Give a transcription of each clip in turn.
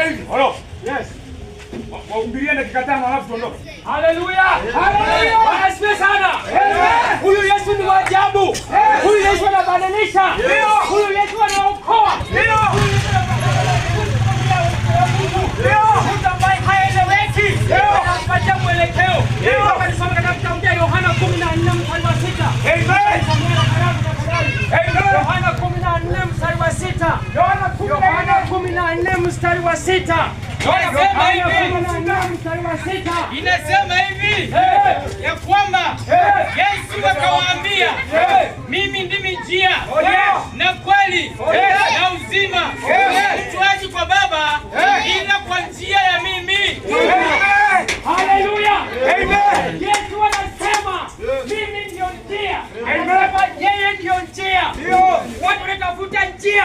Hivi. Halo. Yes. Wahubirie dakika 5 alafu tuondoke. Haleluya! Haleluya! Bwana asifiwe sana. Huyu Yesu ni wa ajabu. Huyu Yesu anabadilisha. Huyu Yesu anaokoa. Huyu Yesu anabadilisha. Mtu ambaye haeleweki anampatia mwelekeo. Nataka nisome katika kitabu cha Yohana 14 mstari wa 6. Amen. Yohana 14 mstari wa 6. Yohana 14 mstari wa 6. Inasema hivi, Yohana 14 mstari wa 6. inasema hivi ya kwamba Yesu akawaambia, mimi ndimi njia na kweli na uzima, mtu haji kwa Baba ila kwa njia ya mimi. Haleluya! Amen. Yesu anasema mimi ndio njia. Anasema yeye ndio njia. Watu wanatafuta njia,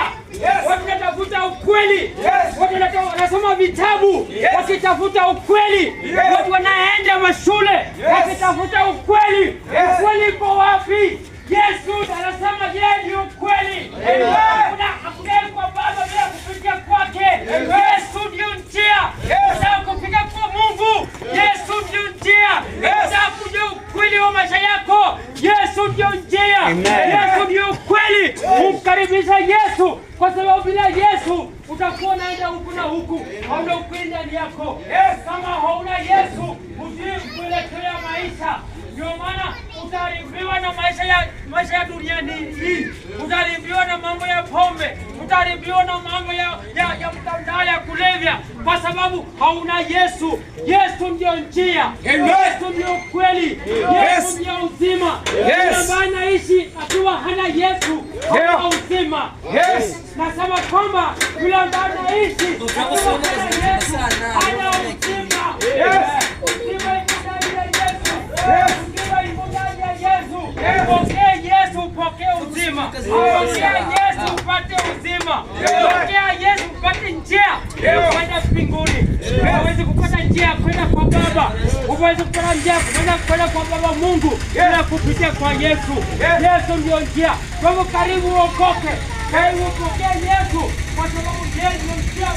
watu wanatafuta ukweli, watu wanasoma vitabu wakitafuta ukweli, watu wanaenda mashule wakitafuta ukweli. Ukweli uko wapi? Yesu anasema yeye ndio ukweli. Hakuna kwa Baba bila kupitia kwake. Yesu ndio njia. Unataka kufika kwa Mungu, Yesu ndio njia. Unataka kujua ukweli wa maisha yako, Yesu ndio njia. Yesu ndio ukweli. Umkaribisha Yesu, kwa sababu bila Yesu utakuwa unaenda huku na huku, hauna ukweli ndani yako. Kama hauna Yesu, hujui mwelekeo ya maisha. Ndio maana utaharibiwa na maisha ya duniani hii, utaharibiwa na mambo ya pombe, utaharibiwa na mambo ya mtandao ya kulevya, kwa sababu hauna Yesu. Yesu ndio njia, Yesu ndio ukweli, Yesu ndio uzima. Yule ambaye anaishi akiwa hana Yesu hana uzima. Nasema kwamba yule ambaye anaishi akiwa hana Yesu hana uzima. Uzima iko ndani ya Yesu. Uzima iko ndani ya Yesu. Pokea Yesu, upokee uzima. Pokea Yesu upate uzima. Pokea Yesu upate njia ya kwenda mbinguni. Huwezi kupata njia ya kwenda kwa Baba, huwezi kupata njia ya kwenda kwa Baba Mungu bila kupitia kwa Yesu. Yesu ndio njia. Kwa hivyo karibu uokoke, karibu upokee Yesu, kwa sababu yeye ndio njia.